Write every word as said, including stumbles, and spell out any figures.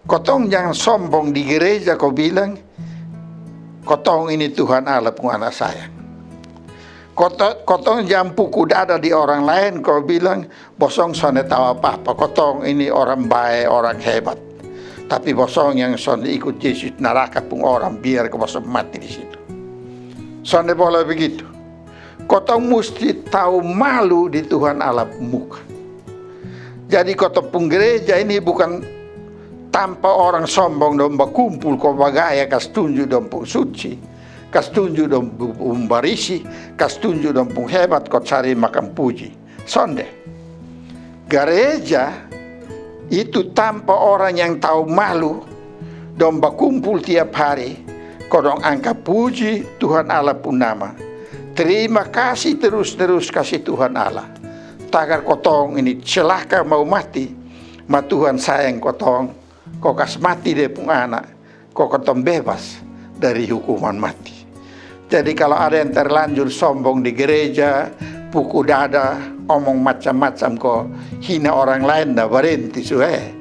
Kotong jangan sombong di gereja ko bilang kotong ini Tuhan Allah pung anak sayang. Koto- kotong jangan puku dada di orang lain ko bilang bosong sonde tau apa-apa, kotong ini orang bae, orang hebat. Tapi bosong yang sonde ikut Yesus, naraka pung orang, biar ko bosong mati di situ. Sonde boleh begitu. Kotong musti tau malu di Tuhan Allah muka. Jadi kotong pung gereja ini bukan tampa orang sombong dong bakumpul ko bagaya kas tunju dong pung suci, kas tunju dong pung barisi, kas tunju dong pung hebat ko cari makan puji. Sonde. Gareja itu tampa orang yang tau malu dong bakumpul tiap hari ko dong angka puji Tuhan Allah pung nama. Terima kasih terus-terus kasi Tuhan Allah. Tagal kotong ini celaka mau mati, ma Tuhan sayang kotong, ko kas mati dia pung anak, ko kotong bebas dari hukuman mati. Jadi kalau ada yang terlanjur sombong di gereja, puku dada, omong macam-macam ko hina orang lain, dah barenti su eh.